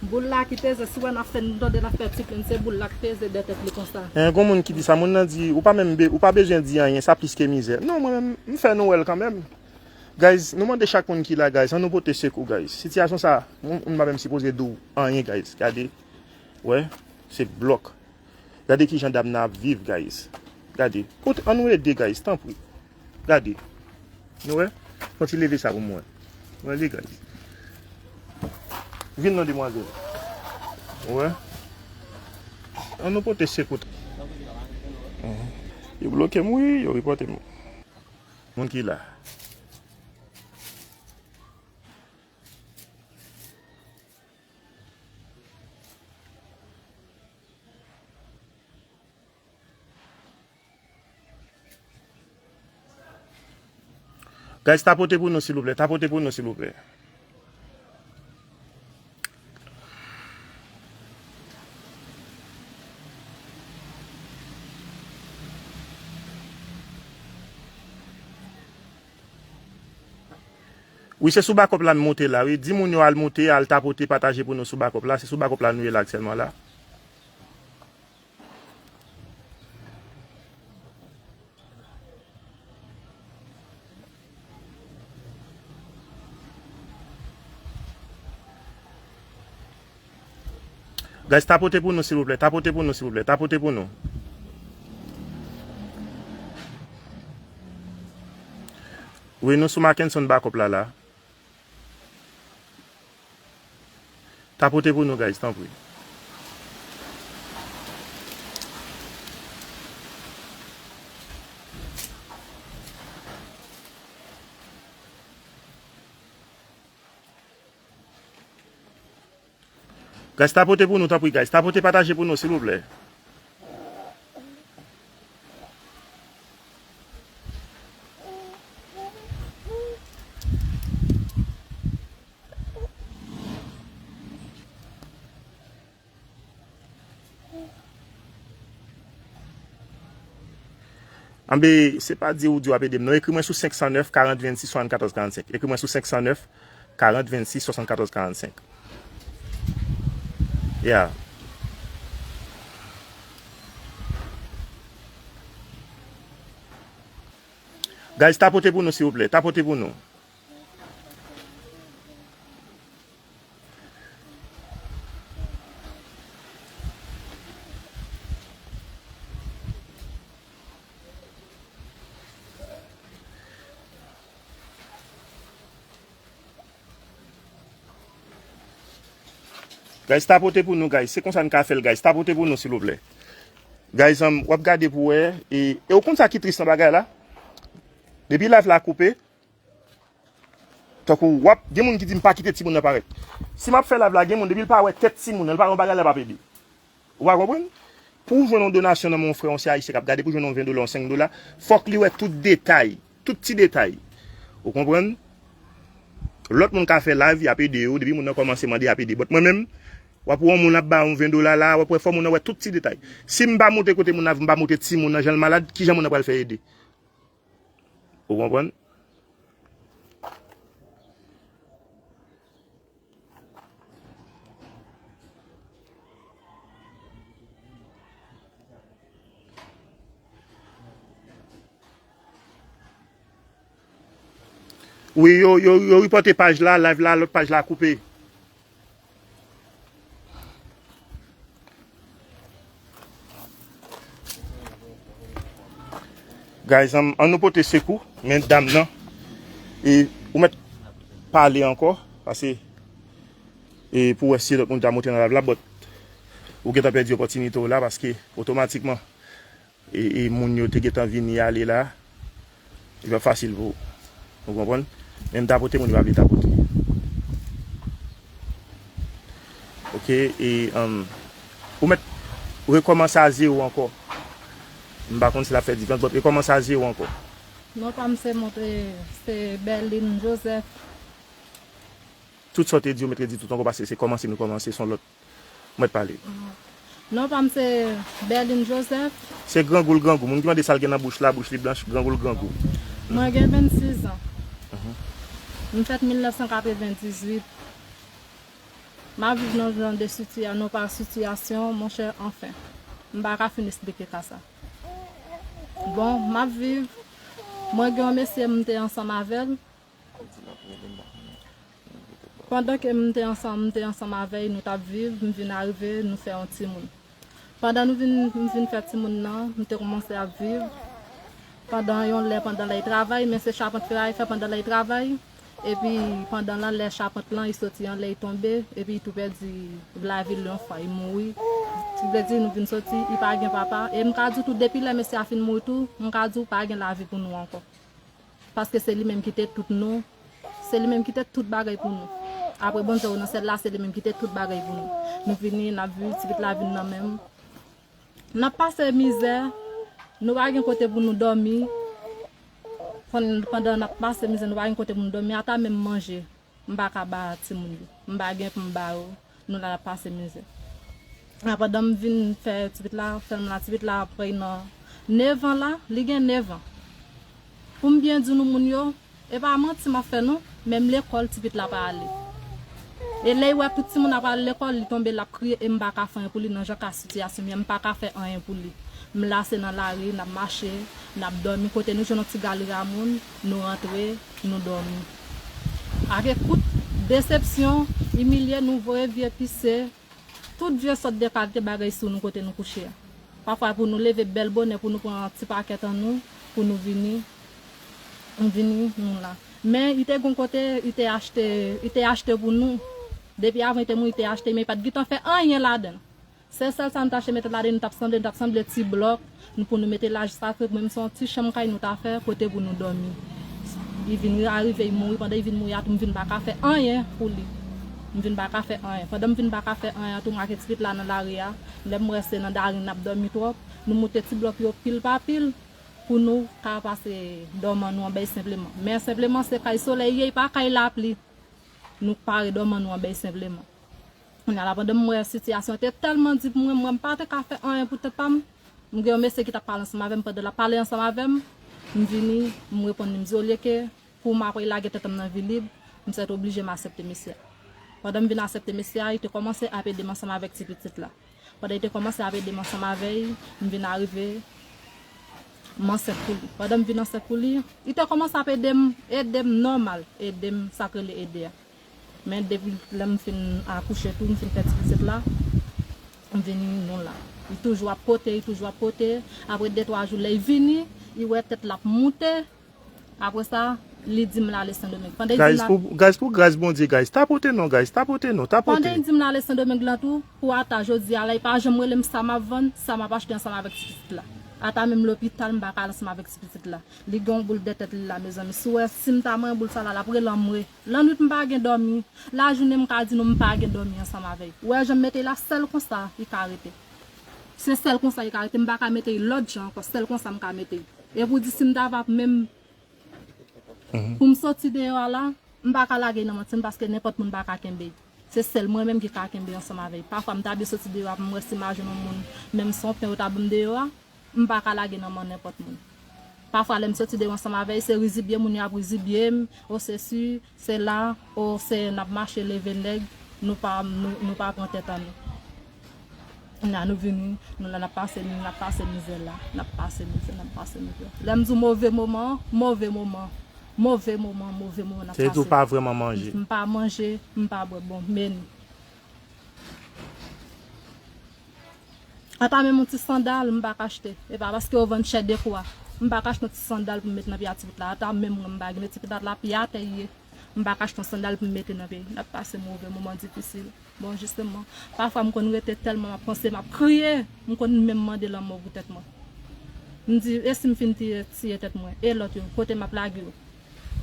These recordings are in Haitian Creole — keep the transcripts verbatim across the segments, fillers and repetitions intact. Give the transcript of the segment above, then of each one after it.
Boul la ki peze, si w wè n ap fè, nou tande n ap fè ti plenn, se boul la ki peze dèyè tèt li konsa. Gen yon moun ki di sa, moun nan di, ou pa menm be-, ou pa bezwen di anyen, sa plis ke mizè. Non, mwen menm, m fè nou wè l kanmenm. Guys, nou mande chak moun ki la, guys, ann nou pote sekou, guys. Sitiyasyon sa, moun, moun pa menm sipoze di w anyen, guys. Gade, wè, se blòk. Gade kijan dam nan ap viv, guys. Gade. Kote, ann nou ede, guys, tanpri. Gade. Nou wè? Fon ti leve sa pou mwen. Wè li, guys. Vin non, demwazèl. Wè? Ann nou pote sekou. Mhm. Yo bloke m, wi, yo ripòte m. Moun ki la. Guys, tapote pou nou, silvouplè. Tapote pou nou, silvouplè. Wi, se sou bakòp la n monte la, wi. Di moun yo al monte, al tapote, pataje pou nou sou bakòp la. Se sou bakòp la nou ye la aktyèlman la. Guys, tapote pou nou, silvouplè. Tapote pou nou, silvouplè. Tapote pou nou. Wi, nou sou Mackenson bakòp la, la. Tapote pou nou, guys, tanpri. Guys, tapote pou nou, tanpri, guys. Tapote, pataje pou nou, silvouplè. Anben, se pa di ou di w ap ede m, non. Ekri mwen sou senk san nèf, karant, vennsis, swasannkatòz, karannsenk. Ekri mwen sou senk san nèf, karant, vennsis, swasannkatòz, karannsenk. Yeah. Guys, tapote pou nou, silvouplè. Tapote pou nou. Guys, tapote pou nou, guys. Se konsa n ka fè l, guys. Tapote pou nou, silvouplè. Guys, um, w ap gade pou wè. E, e ou konn sa ki tris nan bagay la? Depi live la koupe, tankou w ap, gen moun ki di m pa kite timoun nan parèt. Si m ap fè live la, gen moun, depi l pa wè tèt timoun nan, l pa wè yon bagay la, l p ap ede. Ou pa konprann? Pou w jwenn yon donasyon nan men yon frè, yon se ayisyen k ap gade, pou w jwenn yon ven dola, yon senk dola, fòk li wè tout detay, tout ti detay. Ou konprann? Lòt moun ka fè live, y ap ede yo, depi moun nan kòmanse mande, y ap ede. But mwen menm, w ap wè yon moun ap ba yon ven dola la, w ap wè fò moun nan wè tout ti detay. Si m pa monte kote moun nan, m pa monte timoun nan, jan l malad, kijan moun nan pral fè ede? Ou konprann? Wi, yo, yo, yo ripòte paj la, live la, lòt paj la koupe. Guys, ann, ann nou pote sekou, men dam nan, e ou mèt pale ankò, paske, e pou wè si lòt moun ta monte nan live la, but ou gentan pèdi opòtinite w la, paske otomatikman, e, e moun yo te gentan vini ale la, li p ap fasil pou ou. Ou konprann? Menm tapote moun yo pa vle tapote. Oke, e, um, ou mèt rekòmanse a zewo ankò. M pa konn si l ap fè diferans, but rekòmanse a zewo ankò. Non pa m se monte, se Berline Joseph. Tout sa w te di, ou mèt redi tout ankò, paske se kòmanse nou kòmanse, se yon lòt. Mwen t pale. Non pa m se Berline Joseph. Se grangou l grangou. Moun ki mande sa l gen nan bouch la, bouch li blanch, grangou l grangou. Mwen gen vennsis an. Mhm. M fèt mil nèf san katrevendizuit. M ap viv nan jan de sitiya-, nan pa sitiyasyon, monchè, anfen. M pa ka fin esplike ka sa. Bon, m ap viv. Mwen gen yon mesye m te ansanm avè l. Pandan ke m te ansanm, m te ansanm avè l, nou t ap viv, m vin arive, nou fè yon timoun. Pandan nou vin, m vin fè timoun nan, m te kòmanse ap viv. Pandan yon lè, pandan lè l travay, men se chapant feraye fè pandan lè l travay. Epi, pandan lan, lè chapant lan, li soti anlè, li tonbe, epi li tou pèdi lavi l yon fwa, li mouri. Sa vle di, nou vin soti, li pa gen papa. E m ka di w tou, depi lè mesye a fin mouri tou, m ka di w, pa gen lavi pou nou ankò. Paske se li menm ki te tout nou. Se li menm ki te tout bagay pou nou. Apre Bondye ou nan syèl la, se li menm ki te tout bagay pou nou. Nou vini, n ap viv, ti pitit la vin nan men m. N ap pase mizè, nou pa gen kote pou nou dòmi. Pann-, pandan n ap pase mizè, nou pa gen kote pou nou dòmi, ata menm manje, m pa ka ba timoun yo. M pa gen pou m ba yo. Nou la n ap pase mizè. A, pandan m vin fè ti pitit la, fè m la, ti pitit la ap pran nan nevan la, li gen nevan. Pou m byen di nou moun yo, e pa manti m ap fè non, menm lekòl ti pitit la pa ale. E lè l wè tout timoun ap al lekòl, li tonbe, l ap kriye, e m pa ka fè anyen pou li nan jan ka sitiyasyon m ye, m pa ka fè anyen pou li. M la se nan lari, n ap mache, n ap dòmi, kote nou jwenn yon ti galri a moun, nou rantre, nou dòmi. Ak ekout, desepsyon, imilye nou, voye vye pise, tout vye sòt de kalite bagay sou nou kote nou kouche a. Pafwa pou nou leve bèl bonè, pou nou pran ti pakèt an nou, pou nou vini, nou vini, nou la. Men, li te gon kote, li te achte, li te achte pou nou. Depi avan li te mouri, li te achte, men li pa t gentan fè anyen ladan l. Se sèl sa nou t achte mete ladan, nou t ap sanble, nou t ap sanble ti blòk, nou pou nou mete la jiskaske mwen, m se yon ti chanm kay nou ta fè, kote pou nou dòmi. Li vin arive, li mouri, pandan li vin mouri a tou, m vin pa ka fè anyen pou li. M vin pa ka fè anyen. Pandan m vin pa ka fè anyen an tou, m ak ti pitit la nan lari a, lè m wè se nan lari n ap dòmi twòp, nou moute ti blòk yo pil pa pil, pou nou ka pase dòmi an nou an bèy senpleman. Men senpleman se kay solèy ye, pa kay lapli. Nou pare dòmi an nou an bèy senpleman. Kounye a la, pandan m wè sitiyasyon te tèlman di pou mwen, mwen m pa te ka fè anyen pou tèt pa m. M gen yon mesye ki t ap pale ansanm avè m, pandan l ap pale ansanm avè m, m vini, m reponn li, m di, olye ke pou m apre lage tèt m nan vilib, m sèt oblije m aksepte mesye a. Pandan m vin aksepte mesye a, li te kòmanse ap ede m ansanm avèk ti pitit la. Pandan li te kòmanse ap ede m ansanm avè l, m vin arive, m ansent pou li. Pandan m vin ansent pou li, li te kòmanse ap ede m, ede m nòmal, ede m sa k rele ede a. Men depi lè m fin akouche tou, m fin fè ti pitit la, m vini nou la. Li toujou ap pote, li toujou ap pote. Apre de twa jou, lè l vini, li wè tèt l ap moute. Apre sa, li di m l ale Sendomeng. Pandan li di m Guys, la pou, guys, pou gras Bondye, guys, tapote non, guys, tapote non, tapote. Pandan li di m l ale Sendomeng lan tou, pou ata jodi a la, li pa janm rele m sa m ap vann, sa m ap achte ansanm avèk ti pitit la. Ata menm lopital, m pa ka al ansanm avèk ti pitit la. Li gen yon boul dèyè tèt li la, mezanmi. Si w wè, si m ta manyen boul sa la, l ap rele anmwe. Lannwit, m pa gen dòmi. Lajounen, m ka di nou, m pa gen dòmi ansanm avè l. Ou wè jan m mete l la, sèl konsa, li ka rete. Se sèl konsa, li ka rete. M pa ka mete l lòt jan ankò. Sèl konsa, m ka mete l. E pou di, si m ta va menm pou m soti deyò a la, m pa ka lage l nan men timoun, paske nenpòt moun pa ka kenbe l. Se sèl mwen menm ki ka kenbe ansanm avè l. Pafwa, m ta byen soti deyò a pou m wè si m a jwenn yon moun, menm si yon pen yo ta ban m deyò a, m pa ka lage nan men nenpòt moun. Pafwa, lè m soti deyò ansanm avè l, se rizibye moun yo ap rizibye m, o se si, se la, o se n ap mache leve nèg, nou pa, nou, nou pa pran tèt an nou. Kounye a nou vini, nou la n ap pase, n ap pase mizè la, n ap pase mizè, n ap pase mizè. Lè m di w move moman, move moman, move moman, move moman n ap pase. Se di w pa vrèman manje. M pa manje, m pa bwè, bon, men. Ata menm yon ti sandal, m pa ka achte. E pa paske yo vann chè de kwa. M pa ka achte yon ti sandal pou m met nan pye a ti pitit la. Ata menm mwen, m pa gen, ti pitit la, pye atè l ye. M pa ka achte yon sandal pou m mete nan pye. N ap pase move moman difisil. Bon, jisteman, pafwa m konn rete tèlman m ap panse, m ap kriye. M konn menm mande lanmò pou tèt mwen. M di, e si m fin tiye, tiye tèt mwen? E lòt yo, kote m ap lage yo?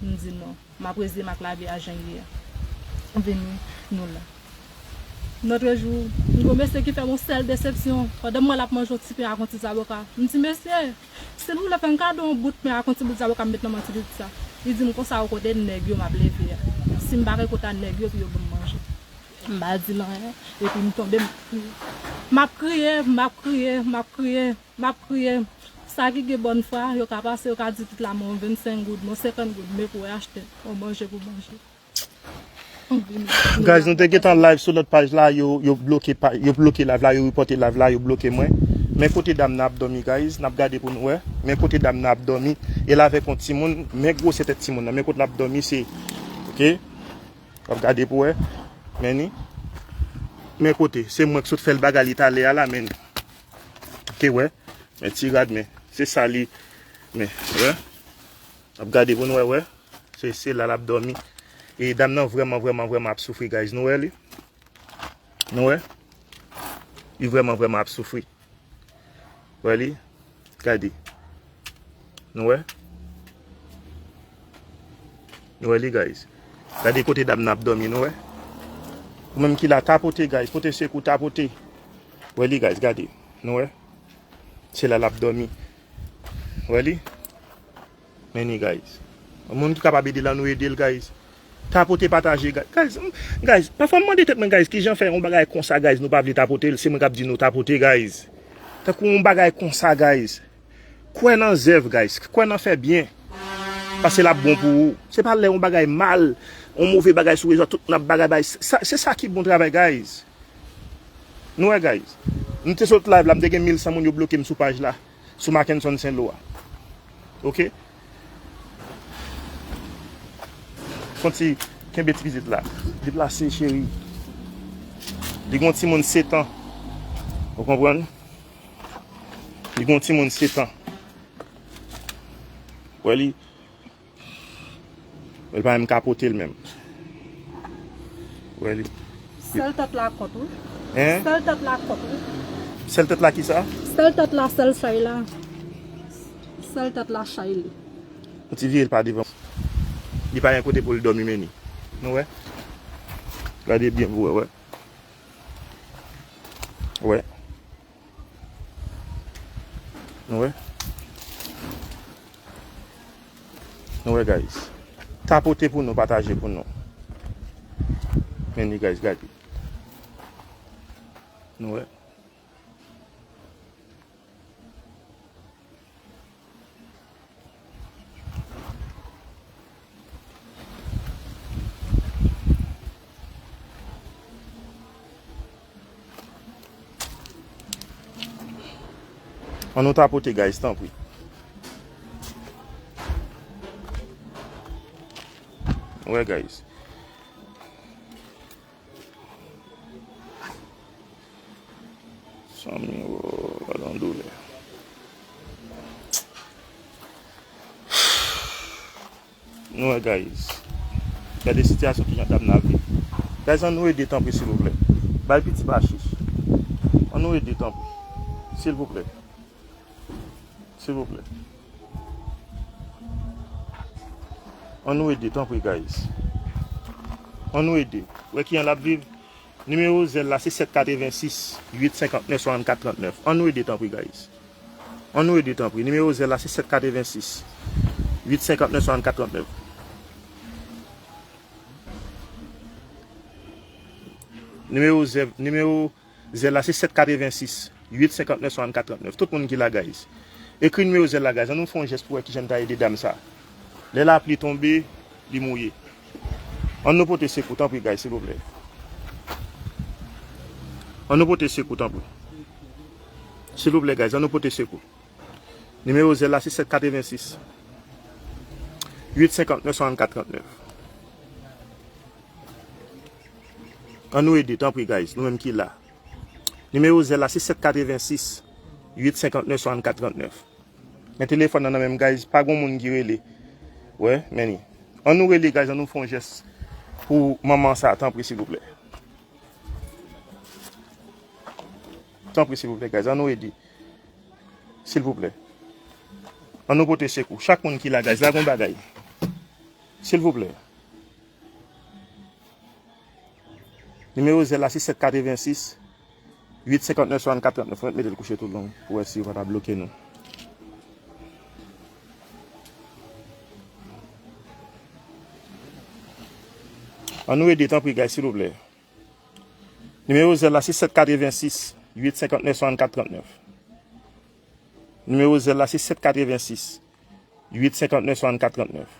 M di non. M ap rezye m ak lavi a jan l ye a. Vini, nou la. Nòtrejou, m gon mesye ki fè m yon sèl desepsyon. Pandan m wè l ap manje yon ti pen ak yon ti zaboka, m di, mesye, si l vle fè m kado yon bout pen ak yon ti bout zaboka m met nan men ti pitit sa. Li di m konsa, o kote nèg yo m ap leve a? Si m pa gen kote a nèg yo pou yo ban m manje. M pa di l anyen, epi m tonbe, m ap kriye. M ap kriye, m ap kriye, m ap kriye, m ap kriye. Sa ki gen bòn fwa, yo ka pase, yo ka di tout la, men yon vennsenk goud, men yon senkant goud, men pou w achte yon manje pou manje. Guys, nou te gentan live sou lòt paj la, yo, yo bloke pa, yo bloke live la, yo repote live la, yo bloke mwen. Men kote dam nan ap dòmi, guys, n ap gade pou nou wè. Men kote dam nan ap dòmi, e l avèk yon timoun, men gwosè tèt timoun nan, men kote l ap dòmi, se, ok, w ap gade pou wè, men ni, men kote, se mwen k sot fè l bagay li talè a la, men ni, ok, wè, men ti rad, men, se sa li, men, wè, w ap gade pou nou wè, wè. Se, se la l ap dòmi. E dam nan vrèman, vrèman, vrèman ap soufri, guys. Nou wè li? Nou wè? Li vrèman, vrèman ap soufri. Wè li? Gade. Nou wè? Nou wè li, guys? Gade kote dam nan ap dòmi, nou wè? Ou menm ki la, tapote, guys. Pote sekou, tapote. Wè li, guys, gade. Nou wè? Se la l ap dòmi. Wè li? Men ni, guys. Yon moun ki kapab ede l, ann nou ede l, guys. Tapote, pataje, guys. Guys, m, guys, pafwa m mande tèt mwen, guys, kijan fè yon bagay konsa, guys, nou pa vle tapote l, se mwen k ap di nou tapote, guys. Tankou yon bagay konsa, guys. Kwè nan zèv, guys. Kwè nan fè byen. Paske l ap bon pou ou. Se pa lè yon bagay mal, yon move bagay sou rezo, tout moun ap bagay, bagay. Sa, se sa ki bon travay, guys. Nou wè, guys. M te sot live la, m te gen mil san moun yo bloke m sou paj la. Sou Mackenson Saint Lo a. Ok? Fon ti kenbe ti pitit la. Deplase, cheri. Li gon timoun sèt an. Ou konprann? Li gon timoun sèt an. Wè li. Li pa menm ka pote l menm. Wè li. Sèl tèt la kòt, wi. Hein? Sèl tèt la kòt, wi. Sèl tèt la ki sa? Sèl tèt la, sèl chay la. Sèl tèt la chay li. Yon ti vire l pa devan. Li pa gen kote pou l dòmi, men ni. Nou wè? Gade byen pou wè, wè. Wè. Nou wè? Nou wè, guys. Tapote pou nou, pataje pou nou. Men ni, guys, gade. Nou wè? Ann nou tapote, guys, tanpri. Wè, guys. Sanmi, o, gade yon doulè. Nou wè, guys. Gade sitiyasyon kijan dam nan ap viv. Guys, ann nou ede, tanpri, silvouplè. Bay pitit la chich. Ann nou ede, tanpri. Silvouplè. Silvouplè. Ann nou ede, tanpri, guys. Ann nou ede. Wè kijan l ap viv. Nimewo zèl la, se sèt katrevensis, uit senkantnèf, swasannkat trannèf. Ann nou ede, tanpri, guys. Ann nou ede, tanpri. Nimewo zèl la, se sèt katrevensis, uit senkantnèf, swasannkat trannèf. Nimewo zèl, nimewo zèl la, se sèt katrevensis, uit senkantnèf, swasannkat trannèf. Tout moun ki la, guys. Ekri nimewo zèl la, guys. Ann nou fè yon jès pou wè kijan n ta ede dam sa. Lè lapli tonbe, li mouye. Ann nou pote sekou, tanpri, guys, silvouplè. Ann nou pote sekou, tanpri. Silvouplè, guys, ann nou pote sekou. Nimewo zèl la, se sèt katrevensis, uit senkantnèf, swasannkat trannèf. Ann nou ede, tanpri, guys, nou menm ki la. Nimewo zèl la, se sèt katrevensis, uit senkantnèf, swasannkat trannèf. Men telefòn nan nan men m, guys, pa gon moun ki rele. Wè, men ni. Ann nou rele, guys, ann nou fè yon jès pou manman sa, tanpri, silvouplè. Tanpri, silvouplè, guys, ann nou ede. Silvouplè. Ann nou pote sekou. Chak moun ki la, guys, lage yon bagay. Silvouplè. Nimewo zèl la, se sèt katrevensis, uit senkantnèf, swasannkat trannèf. Mwen mete l kouche tou long pou wè si yo pa ta bloke nou. Ann nou ede, tanpri, guys, silvouplè. Nimewo zèl la, se sèt katrevensis, uit senkantnèf, swasannkat trannèf. Nimewo zèl la, se sèt katrevensis, uit senkantnèf, swasannkat trannèf.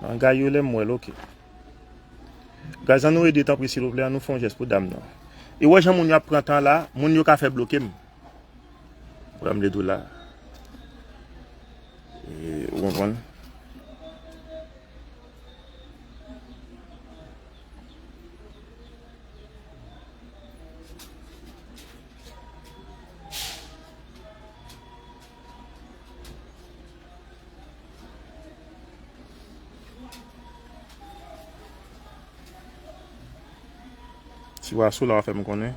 An, guys, yo lè m wè l, oke. Guys, ann nou ede, tanpri, silvouplè, ann nou fè yon jès pou dam nan. E wè jan moun yo ap pran tan la, moun yo ka fè bloke m. Wè m le tou la. E, ou konprann? Si w a sou la, w a fè m konnen.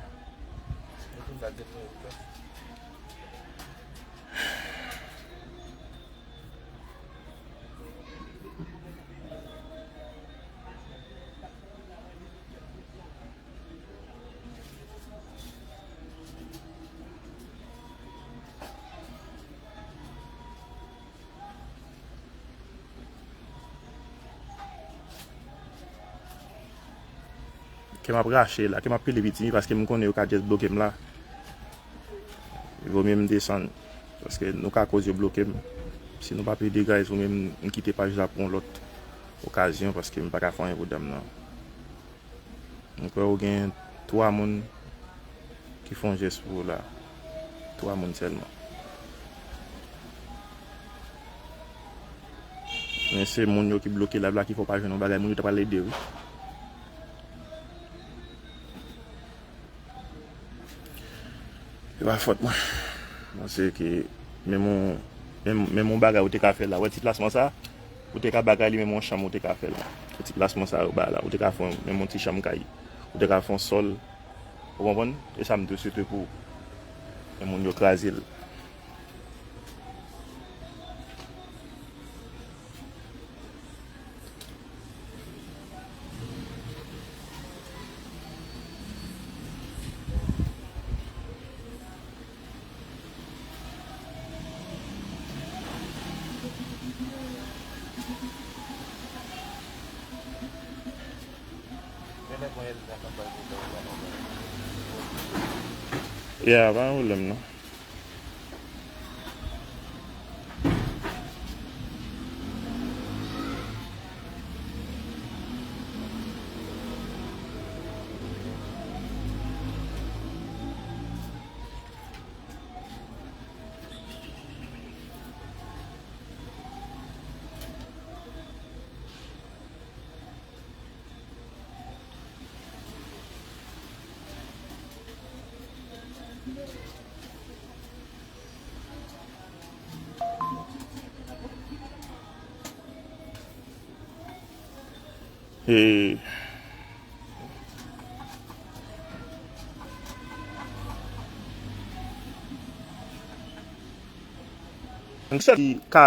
Kè m ap rache la, kè m ap pile pitimi paske m konnen yo ka just bloke m la. Vo mye m desann. Paske nou ka koz yo bloke m. Si nou pa pede, guys, vo mye m, m kite paj la pou yon lòt okazyon paske m pa ka fè anyen pou dam nan. M kwè ou gen twa moun ki fè yon jès pou ou la. Twa moun sèlman. Men se moun yo ki bloke live la ki fè w pa jwenn yon bagay. Moun yo ta pral ede, wi. Se pa fòt mwen. Mwen se ke menm yon, menm, menm yon bagay ou te ka fè la. Wè ti plasman sa, ou te ka bagay li menm yon chanm ou te ka fè la. Wè ti plasman sa yo ba la, ou te ka fè yon, menm yon ti chanm kay. Ou te ka fè yon sòl. Ou konprann? E sa m tou swete pou ou. Men moun yo kraze l. Yeah, pa gen pwoblèm non. Hey. Yon sèl ki ka